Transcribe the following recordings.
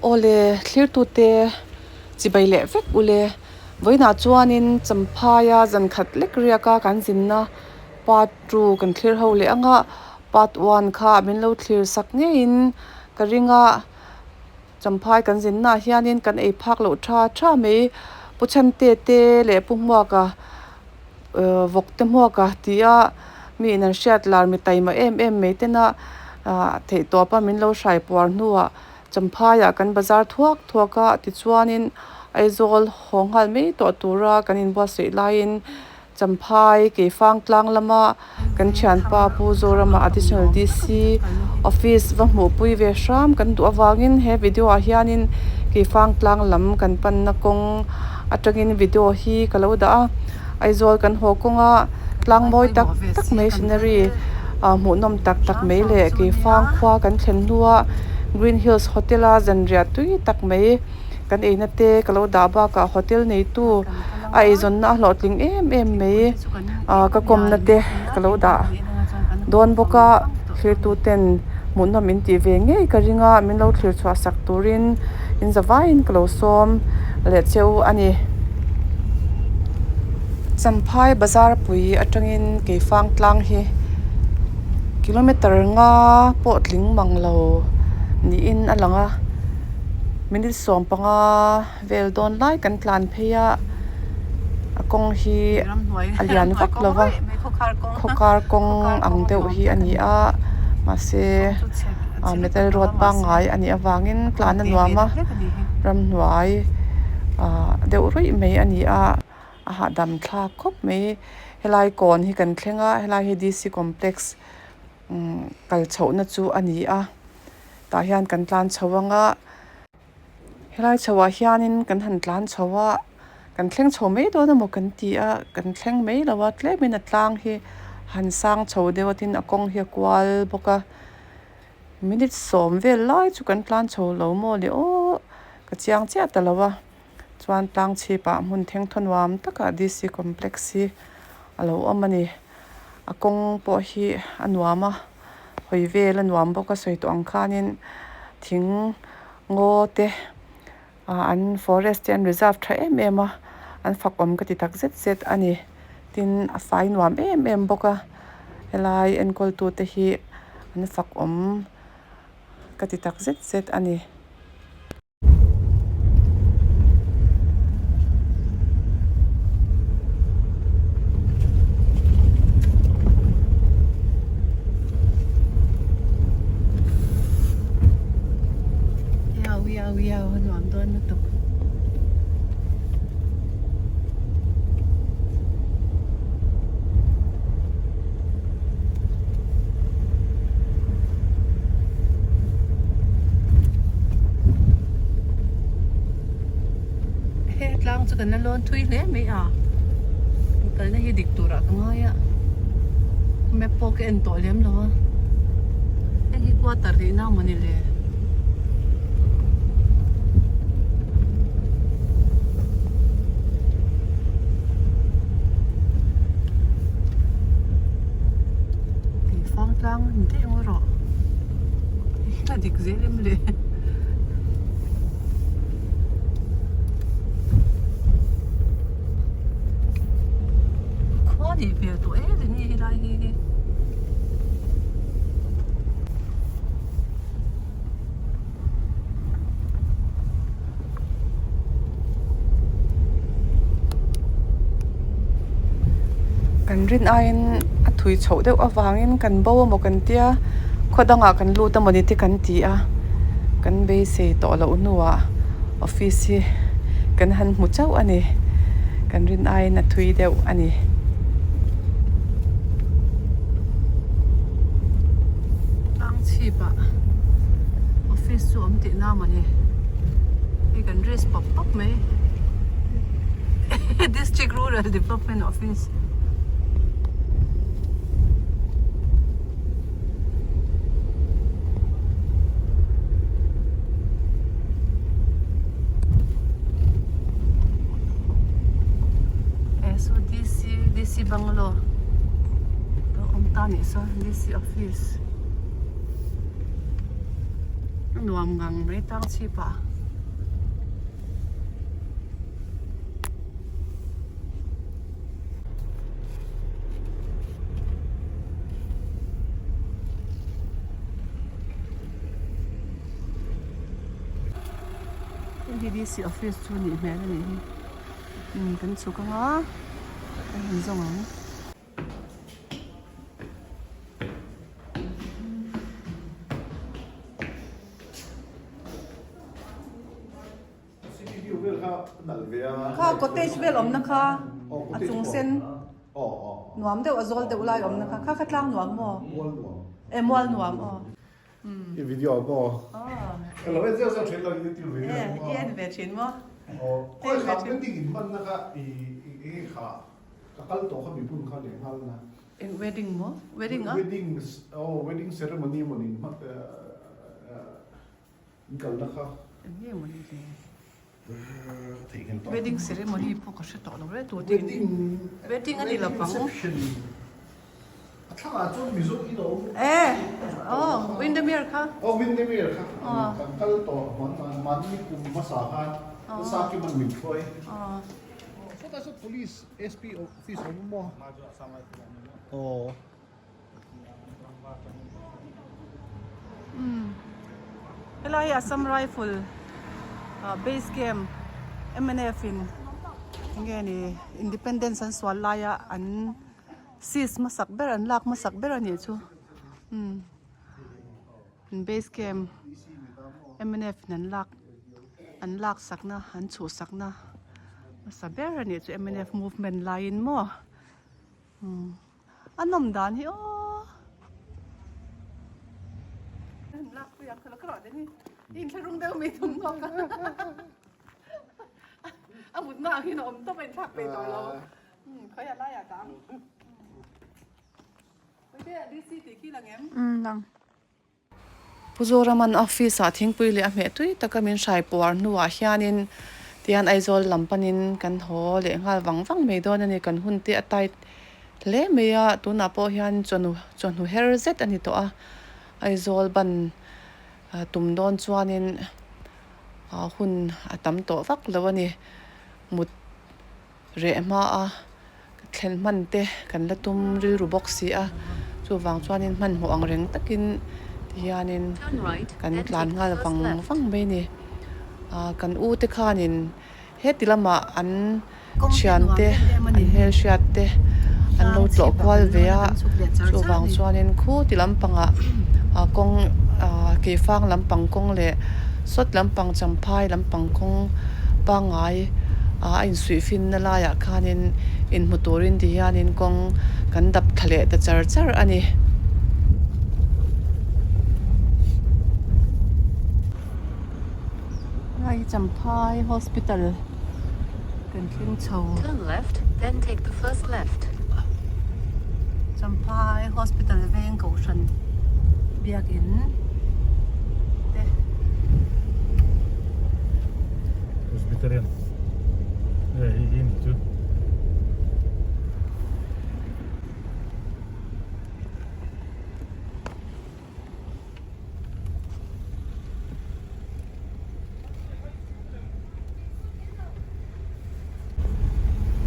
Awle thlirtute chibai leh vek ule. Vawiinah chuanin Champhaia zan khat lek riaka kan zinna part two kan thlir ho leh ang a, part one kha min lo thlir sak ngeiin ka ring a. Champhai kan zinnaah hianin kan ei phak loh tha tha mai. Pu Chhante te leh Pu Hmuaka ehh vawk te hmuaka tia mi in an hriat lar mi taima em em mai tena ah theihtawpa min lo hrai puar hnuah Champhaiah kan bazar thuak thuak a tichuanin Aizawl haw nghal mai tawh tura kan inbuatsaih laiin Champhai Keifang tlang lama kan thianpa Pu Zorama Additional DC Office va hmuhpui ve hram kan duh avangin he video ah hianin Keifang tlang lam kan panna kawng atangin video hi ka lo dah a, Aizawl kan haw kawnga tlang mawi tak tak mai scenery ah hmuhnawm tak tak mai leh Keifang khua kan thlen hnua Green Hills Hotel a zanriah tui tak mai. Kan eina te ka lo dah bakah hotel neitu a eizawnna a hlawhtling em em mai ah ka kawmna te ka lo dah dawn bawk a thirtu ten hmuhnawm in tih ve ngei ka ring a min lo thlir chhuah sak turin in za vaiin ka lo sawm leh cheu a ni. Champhai bazar pui atangin Keifang tlang hi kilometer nga pawh tling mang lo niin a lang a. Minute 15 vel dawn lai kan tlan phei a, a kawng hi a lian vak lo va, khawkar kawng ang deuh hi a ni a, mahse ah metal road pangngai a nih avangin tlan a nuam a, ramhnuai ah deuh ruih mai a ni a, a hahdam thlak khawp mai. Helai kawn hi kan thleng a, helai hi D C complex kal chhohna chu a ni a. Tah hian kan tlan chho ang a, helai chhoah hianin kan han tlan chho a, kan thleng chho mai dawn emaw kan ti a, kan thleng mai lo a, tlemin a tlang hi han sang chho deuh a tin a kawng hi a kual bawk a, minute 10 vel lai chu kan tlan chho lo maw le aw ka chiang chiah ta lo a, chuan tlang chhipah hmun thengthaw nuam takah D C complex hi a lo awm a ni, a kawng pawh hi a nuam a. hawi vel a nuam bawk a sawi tawh ang khanin thing ngaw te ah an forest te an reserve tha em em a an fak awm ka ti tak zet zet a ni tin a fai nuam em em bawk a helai enkawl tu te hi an fak awm ka ti tak zet zet a ni. Iau iau iau a nuam dawn lutuk. He tlang chu kan la lawn thui hle mai a kan kalna hi dik turah ka ngai a map pawh ka en tawh lem lo a hei hi quarter tihna a mawni le. Keifang tlang a ni daih ang erawh a dik zel em le. Khua nih hmel tawh em em nge helai hi. Kan rin aiin a thui chhoh deuh avangin kan bo emaw kan tia khaw dangah kan lut emaw ni te kan ti a kan beisei tawh loh hnuah office hi kan han hmu chauh a ni kan rin aiin a thui deuh a ni. Tlang chhip ah office chu awm tih na mawni hei kan risk pawp pawp mai District Rural Development Office. DC Bungalow a awm ta anih saw DC office a nuam ngang mai tang chhip ah. Hei hi DC office chu nih hmel a nih hi umm kan chhuk anga kan han zawng ang. Kha cottage vel awmna kha a chung sen nuam deuh a zawl deuh lai awmna kha kha kha tlang nuam maw e mual nuam aw. I video maw? Ka lo en zeuh zeuh thin lo YouTube video maw? I en ve thin maw? Khawi kha wedding in hmanna kha i enge kha ka kal tawh kha mipun kha leh nghal na. Eng wedding maw? Wedding a? Wedding aw wedding ceremony maw nin hman In kalna kha. Eng nge maw ni le? Wedding ceremony pawh ka hre tawh lo re tu te in wedding a ni lo vang. A thlangah chuan Mizo in a awm. E oh Windermere kha. Oh Windermere kha kan kal tawh hman mahni kum hmasa khan Sakiman min hruai. Sawtah sawn police SP office a awm maw? Aw. Helai hi Assam Rifle ah base camp mnf in enge ni independence an sual laia an seize hmasak ber an lak hmasak ber a nih chu umm base camp mnf in an lak an lak sakna an chhuh sakna hmasa ber a nih chu mnf movement laiin maw umm. A nawm dan hi aw. A mutna ang hian a awm tawp a inthlak peih tawh lo. Khawi a laiah dah ang. Puitea DC tih khi lang em? Umm lang. Pu Zoraman office ah thingpui leh a hmeh tui taka min hrai puar hnuah hianin tian Aizawl lam panin kan haw leh nghal vang vang mai dawn a ni. Kan hun te a tight hle mai a, tunah pawh hian chawhnu chawhnu her zet a ni tawh a, Aizawl ban tum dawn chuanin hun a tam tawh vak lo a ni. Mut Reh hma a thlen hman te kan la tum rilru bawk si a, chuvang chuanin hmanhmawh ang reng takin tihianin kan tlan nghal vang vang mai a ni. Ahh kan u te khanin heti lamah an thiante an hmelhriat te an lo tlawh kual ve a, chuvang chuanin khu ti lampangah ah kawng ah keifang lampang kawng leh sawt lampang champhai lampang kawng pangngai ah a insuih finna laiah khanin inhmu turin ti hianin kawng kan dap thla leh ta char char a ni. Helai Champhai Hospital kan thleng chho. Turn left, then take the first left. Champhai Hospital veng kohhran biakin te. Presbyterian nge hei hi ni chu.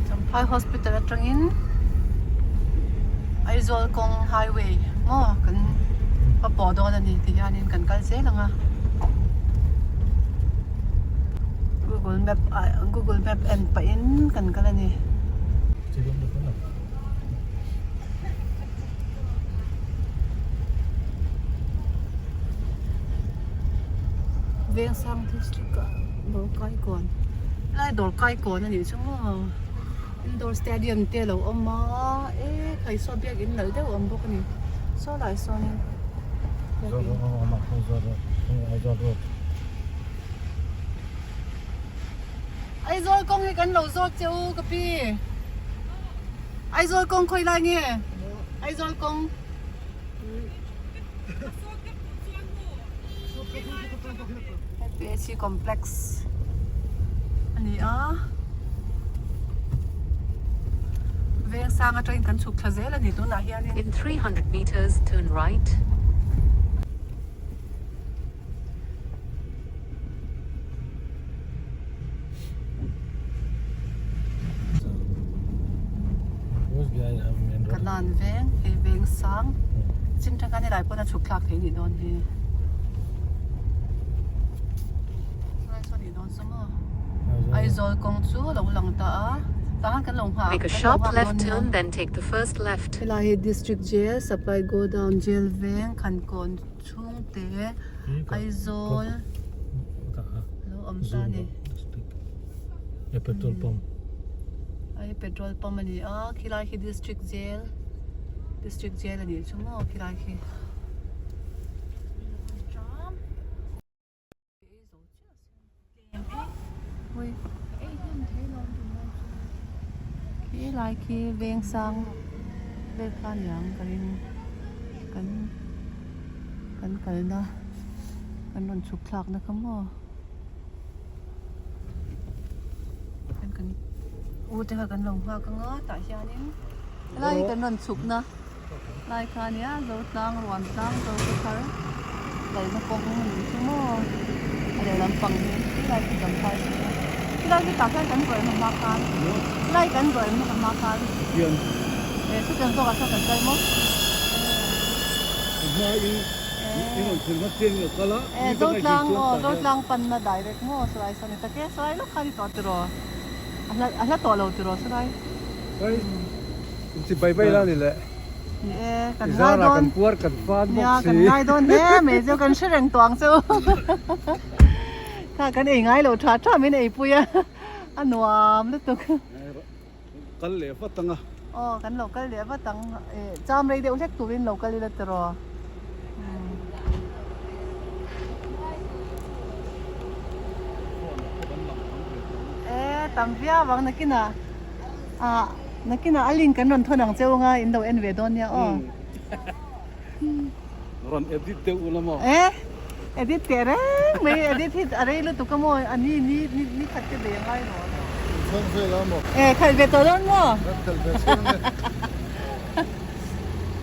Champhai Hospital atangin Aizawl kawng highway maw kan va pawh dawn a ni ti hianin kan kal zel ang a Google map ah Google map en pahin kan kal a ni. Vengsang district ah dawr kai kawn helai dawr kai kawn a nih chu maw indoor stadium te a lo awm a e khaihsaw biakin nalh deuh a awm bawk a ni saw lai sawnin Aizawl kawng hi kan lo zawt che u ka pi. Aizawl kawng khawi lai nge? Aizawl kawng. PHC complex a ni a. Veng sang atangin kan chhuk thla zel a ni tunah hianin. In 300 meters, turn right. Kanan veng hei veng sang chin tang khan helai pawn a chhuk thlak thei nih dawn hi saw lai saw nih dawn saw maw. Aizawl kawng chu a lo lang ta a tah khan kan lo nghah Make a kan lo sharp nghak left dawn nia. turn, then take the first left. Helai hi District Jail, Supply Godown, Jail Veng, Khankawn chhungte, Aizawl lo awm ta a ni. Petrol pump. Hei petrol pump a ni a, khilai khi District Jail, District Jail a nih chu maw khilai khi. Khi lai khi veng sang vel kha niang ka ring kan kan kalna kan rawn chhuk thlak na kha maw kan kan u te kha kan lo nghak anga tah hianin helai hi kan rawn chhuk na. Lai kha nia zo tlang ruan tlang zo te thar kalna kawng a ni chu maw a leh lampang hi helai khi kan phai chu helai khi tah hian kan vawrh hma khan helai kan vawrh hma khan eh chutiang zawkah sawn kan kal maw eh zo tlang aw zo tlang panna direct maw saw saw ni tak e saw lawk kha ni tawh tiraw a hla a hla tawh lo tiraw saw Inchi bai bai la ni le. Ni e, kan I ngai zara dawn. kan puar kan fan bawk Nia, si. kan ngai dawn hle mai chu, kan hre reng tawh ang chu. Kha kan ei ngai lo tha tha min ei pui a, a nuam lutuk. Kal leh vat ang a. Aw, kan lo kal leh vat ang. Cham rei deuh hlek turin lo kal ila tiraw. E, tam viau ang nakinah. Ah nakinah a link kan rawn thawn ang cheu anga in lo en ve dawn nia aw. Rawn edit deuh ula maw? Eh edit teh reng mai edit hi a rei lutuk a maw a ni ni ni khat te bei a ngai lo a maw. Thawn vel a maw? Eh khalh ve tawh dawn maw? Kan khalh ve chiang e.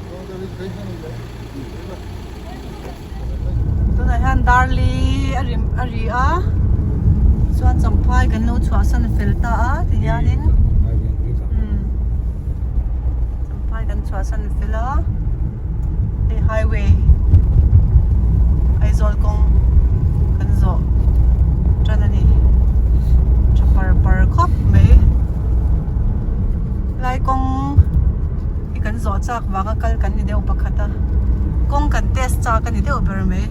Dawn deuh in phei hman leh. Tunah hian Darli a ri a ri a chuan champhai kan lo chhuahsan fel ta a ti hianin umm champhai kan chhuahsan fel a hei highway Aizawl kawng kan zawh tan a ni tha par par khawp mai lai kawng hi kan zawh chak vanga kal kan ni deuh pakhat a kawng kan test chak a ni deuh ber mai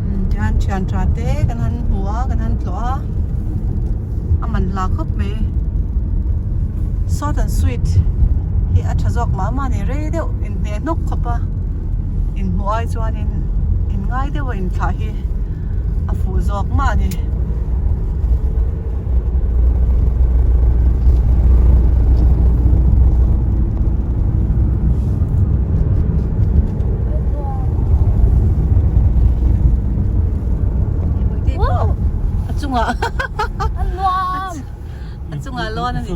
umm tihian thian tha te kan han hmu a kan han tlawh a a man hla khawp mai salt and sweet hi a tha zawk mah mah a ni rei deuh inhne hnawk khawp a inhmuh ai chuanin in ngai deuh a inthlah hi a fuh zawk mah a ni. A chungah a chungah lawn a ni.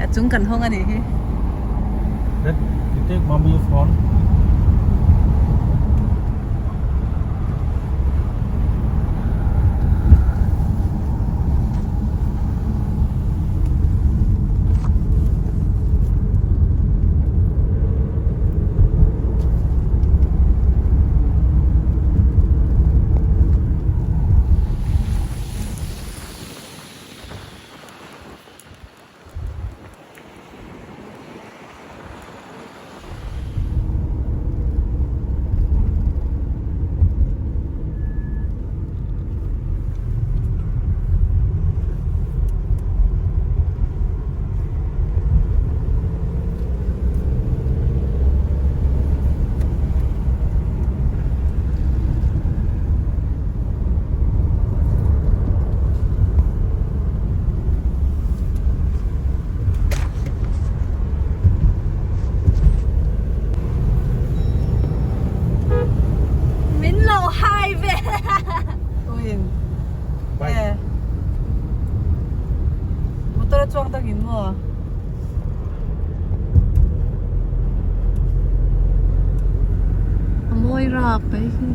A chung kan hawng a nih hi. Let you take mommy phone. Min lo hai ve. Uin. Eh. Motor a chuang dangin maw? A mawi rap mai hi.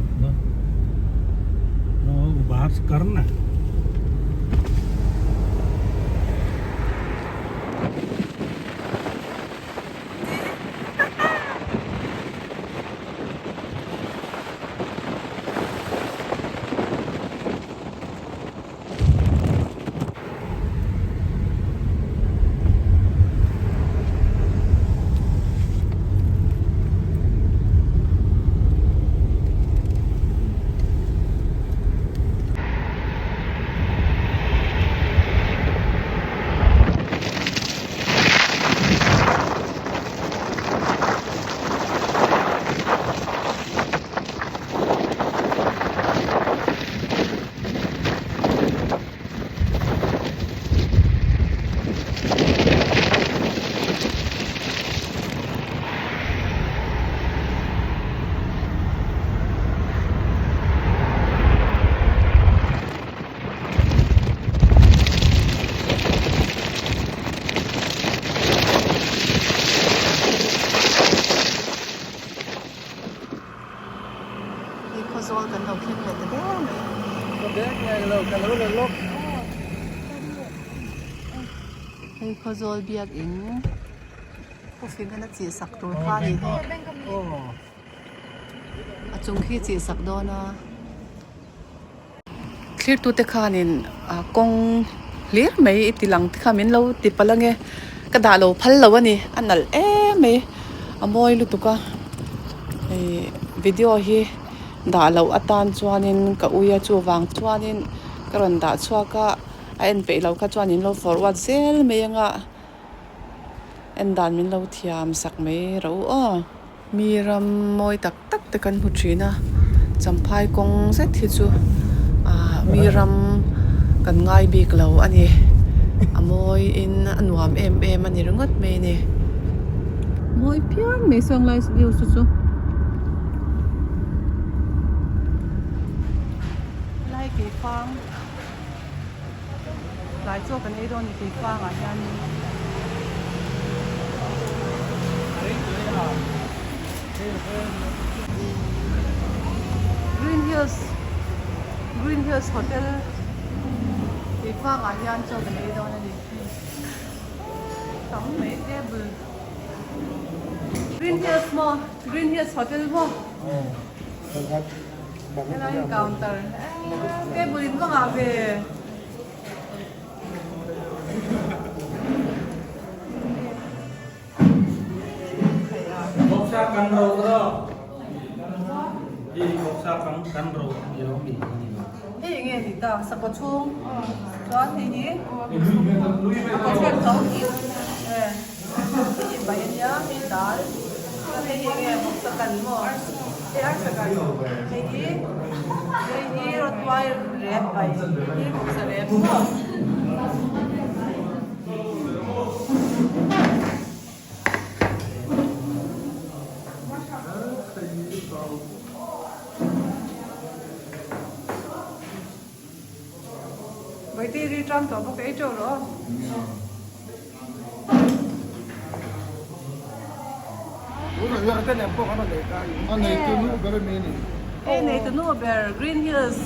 ना वो बाहर से करना Hei khawzawl kan lo thleng leh ta der mai. Ka bag nge lo ka lo la lawk. Hei khawzawl biakin pufin a chih sak tur kha a ni. A chung khi chih sak dawn a. Thlirtute khanin kawng hlir mai i ti lang te kha min lo ti palh ange ka dah lo phal lo a ni a nalh em mai a mawi lutuk a ih video hi dah loh atan chuanin ka ui a chuvang chuanin ka rawn dah chhuak a a en peih loh kha chuan in lo forward zel mai anga en dan min lo thiam sak mai ro aw. Mi ram mawi tak tak te kan hmu thin a, Champhai kawng zet hi chu ah mi ram kan ngai bik lo a ni. A mawi in a nuam em em a ni ringawt mai a ni. Mawi phian mai sawn lai view chu chu. Helai keifang tlai chaw kan ei dawn ni keifang ah hianin. Green Hills Green Hills Hotel keifang ah hian chaw kan ei dawn a ni tam mai table Green Hills maw Green Hills Hotel maw helai counter table in va ngah ve. Hei enge ni ta sakawr chhung chuan hei hi a kawchheng tho hei hi bai ania hei dal chuan hei hi enge vawksa kan maw hei arsa kan hei hi hei hi rawtuai rep bai hei hi vawksa rep maw. Vaitei ri tan tawh bawk ei teuh rawh. Hei nei tu nu ber Green Hills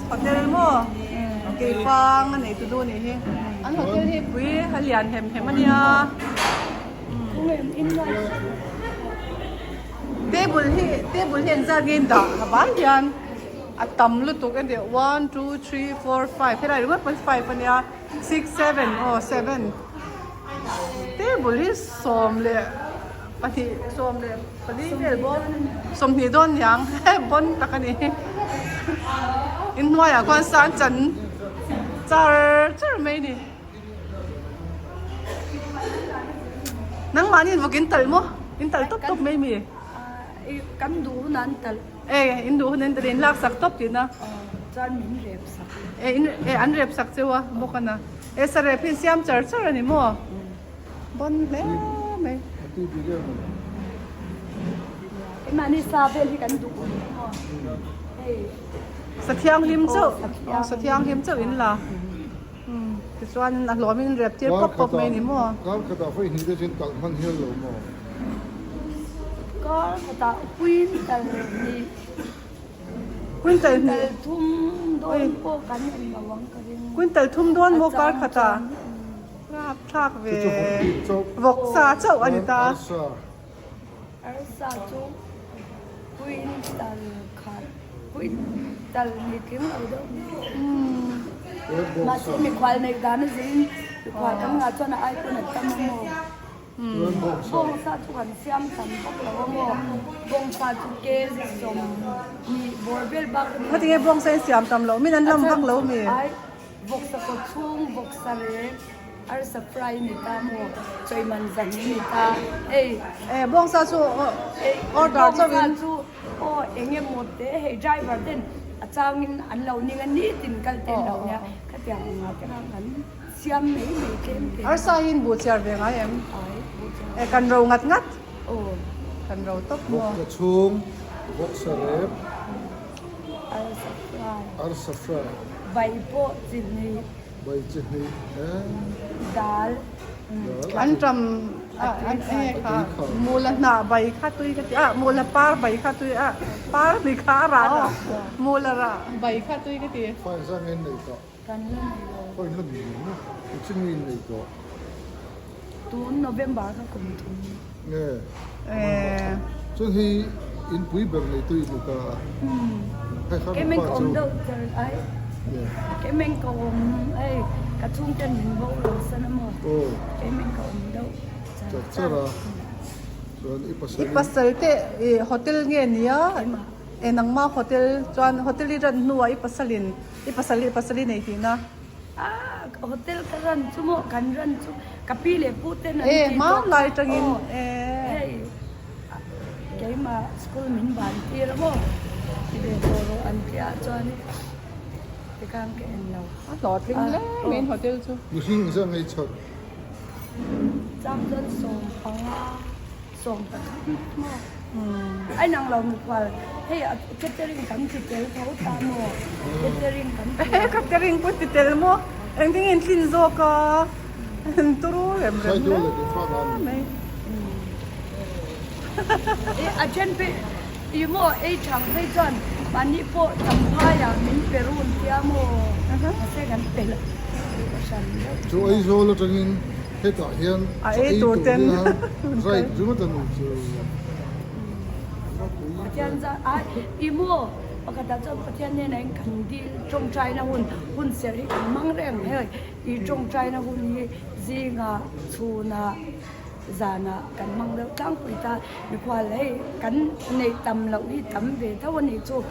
Hotel maw keifang a nei tu nu nih hi an hotel hi pui a lian hem hem a nia. Table hi table hi engzat nge in dah a vai hian a tam lutuk a nia one two three four five helai ringawt pawn five a nia six seven aw seven table hi 12 14 vel bawk 20 dawn niang bawn tak a ni inhnuaiah khuan sang chan char char mai a ni. Nangmahni in vawk in talh maw? In talh tawp tawp mai mi? Kan duh hunah an talh. E, in duh hunah an talh in lak sak tawp tihna. Chuan min rep sak. E, in e an rep sak cheu a bawk a na. E, sa rep hi in siam char char a ni maw? Bawn hle mai. Keimahni sa vel hi kan duh maw? Hei. Sa thianghlim chauh. Sa thianghlim chauh in la. Tichuan a hlawmin rep tir pawp pawp mai a ni maw? Kar khatah vawi hnih te chuan talh hman hial lo maw? Kar khatah puiin talh ni. Quintal hnih. Thum dawn pawh kan en lo ang ka ring. Quintal thum dawn maw kar khatah? Rapthlak ve. Vawksa chauh a ni ta. Arsa chu quintal khat quintal ni tling lo deuh ni. Mahse mikhual neih dan a zin mikhual kan ngah chuan a ai pawn an tam a maw. Bawngsa chu kan siam tam vak lo a maw bawngsa chu kg 20 bawr vel bak a ni. Khatinge bawngsa in siam tam lo min an lam vak lo mi. Ai vawksa kaw chhung vawksa rek arsa fry ni ta maw chawiman zan ni ta hei. E bawngsa chu order chauhin. Bawngsa chu aw eng emaw te hei driver ten a changin an lo ning a nitin kal te an lo nia khatiang engah te khan kan. Siam mai mai tlem tlem. Arsa hi in buh chiar ve ngai em? Ai, buh chiar. E kan ro ngat ngat. Aw. Kan ro tawp maw. Vawkka chhung, vawksa rep. Arsa fry. Arsa fry. Vai pawh chi hnih. Vai chi hnih e. Dal. An ṭam an e kha mula hnah bai kha tui ka ti a, mula par bai kha tui a, par ni kha a rah aw, mula rah bai kha tui ka ti. Fai zang en nei tawh. Kan la nei lo. Khawi la nei lo maw? I chi nge in nei tawh? Tun November ka kum thum. Nge. Chuan hei in pui ber nei tu i ni ta a. Hei kha Kei meng ka awm deuh cher ai. Kei meng ka awm hei ka chhungten min bo lo san a maw. Kei meng ka awm deuh char char a. Chuan i pasal. I pasal te hotel nge nia? E nangma hotel chuan hotel i ran hnuah i pasalin i pasal i pasal i nei tihna. Ah hotel ka ran chu maw kan ran chu ka pi leh pu ten an E ti tawh hmanlai tangin e. Hei keimah school min ban tir a maw ti ve tawh rawh an tia chuan tikhan ka en lo. A hlawhtling hle main hotel chu. Mihring zah ngei chhawt. Chang chuan 15. 13 maw ai nang lo mikhual hei catering kan ti tel tho ta maw catering kan ti he catering pawh ti tel maw engtin nge in tlin zawk a an turu rem rem hle mai e a then phei i maw ei thang phei chuan mahni pawh champhai ah min pe run tia maw mahse kan pe lo hran deuh chu Aizawl atangin Hetah hian A ei tur ten zai ringawt a ni chu. Pathian zah a i maw pakhatah chuan Pathian hnenah in kan dil tawngtaina hun hun serh hi kan hmang reng hei i tawngtaina hun hi zingah chhunah zanah kan hmang deuh tlangpui ta mikhual hei kan neih tam loh hi tam ve tho a nih chu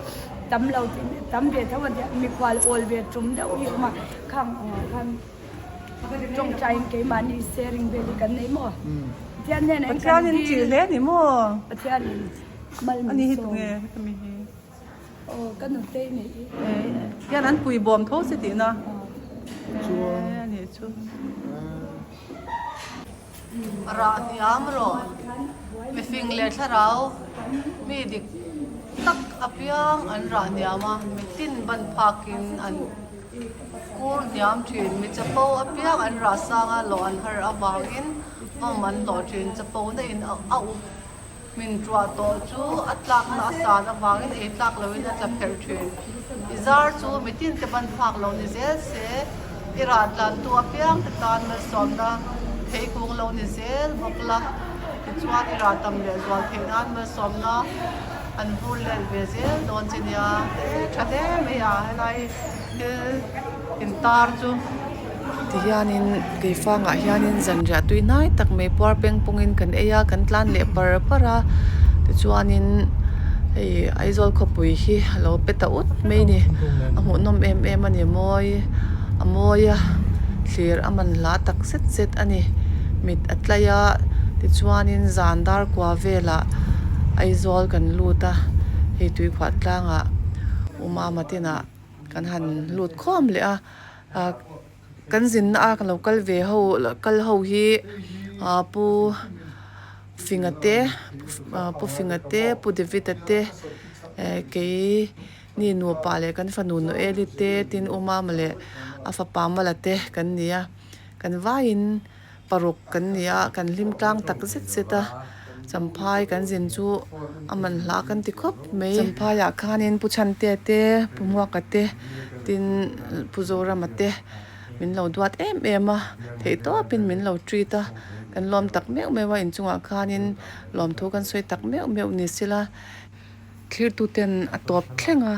tam lo tam ve tho a nia mikhual awl ve tum deuh hi a awm a khang angah khan. Tawngtaiin keimahni sharing vel hi kan nei maw? Pathian hnenah in kan Pathian in tih hle ni maw? Pathian in mal min Ani hi sawm. tunge hemi hi? Aw ka nutei nei hi. Hian an pui bawm tho si tihna. Chuan. Ani chu. Rah hniam rawh. Mifing leh thlarau mi dik tak apiang an rah hniam a, mitin ban phakin an kur hniam thin. Mi chapo apiang an rah sang a, lawh an har avangin vawm an hlawh thin. Chapona in a up min tuah tawh chu a tlakna a san avangin ei tlak loin a tla pherh thin. I zar chu mitin te ban phak lo ni zel se, i rah tlantu apiang te tan malsawmna thei kung lo ni zel bawk la, tichuan i rah tam leh zual theih nan malsawmna an vur let ve zel dawn che nia. E tha hle mai a helai thil intar chu. Tihianin keifangah hianin zanriah tui hnai tak mai puar peng pungin kan ei a, kan tlan leh par par a, tichuanin hei Aizawl khawpui hi a lo pe ta ut mai a ni, a hmuhnawm em em a ni mawi a mawi a thlir a man hla tak zet zet a ni, mit a tlai a tichuanin zan dar kua velah Aizawl kan lut a, hei tuikhuah tlangah Umama tinah kan han lut khawm leh a. Ah kan zinna a ka lo kal ve ho kal ho hi ah pu Finga te ah pu Finga te pu David a te eh kei ni nupa leh kan fanu Noeli te tin u Mama leh a fapa Mala te kan ni a kan vaiin paruk kan ni a kan hlim tlang tak zet zet a. Champhai kan zin chu a man hla kan ti khawp mai. Champhaiah khanin Pu Chhantea te, Pu Hmuaka te tin Pu Zorama te min lo duat em em a, theihtawpin min lo treat a, kan lawm tak meuh meuh a inchungah khanin lawmthu kan sawi tak meuh meuh ni sela. Thlirtuten a tawp thleng a,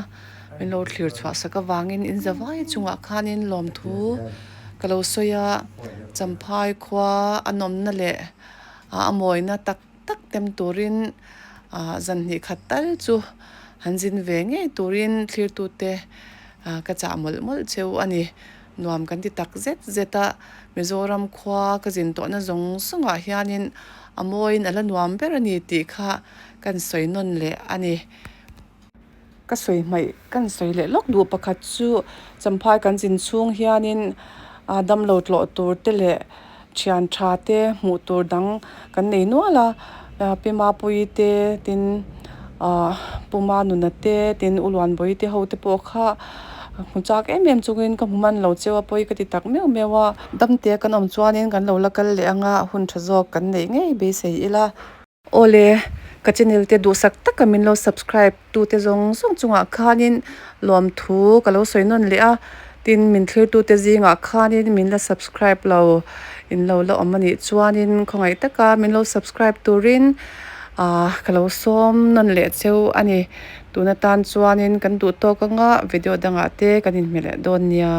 min lo thlir chhuah sak avangin in zavai chungah khanin lawmthu ka lo sawi a, Champhai khua a nawmna leh a mawina tak tak tem turin ah zan hnih khat tal chu han zin ve ngei turin thlirtute ah ka chah mawlh mawlh cheu a ni. Nuam kan ti tak zet zet a, Mizoram khua ka zin tawhna zawng zawngah hianin a mawiin a la nuam ber a ni tih kha kan sawi nawn leh a ni. Ka sawi hmaih kan sawi leh lawk duh pakhat chu Champhai kan zin chhung hianin ah damlo tlawh tur te leh thian tha te hmuh tur dang kan nei nual a, Pi Mapuii te tin ah Pu Manuna te tin U Luanbawi te ho te pawh kha hmu chak em em chungin ka hmu hman lo cheu a pawi ka ti tak meuh meuh a. Damte kan awm chuanin kan lo la kal leh anga hun tha zawk kan neih ngei beisei ila. Awle, ka channel te duhsak taka min lo subscribe tu te zawng zawng chungah khanin lawmthu ka lo sawi nawn leh a, tin min thlir tu te zingah khanin min la subscribe lo in lo la awm a nih chuanin khawngaih taka min lo subscribe turin ah ka lo sawm nawn leh cheu a ni. Tun atan chuanin kan duh tawk anga video dangah te kan inhmeh leh dawn nia.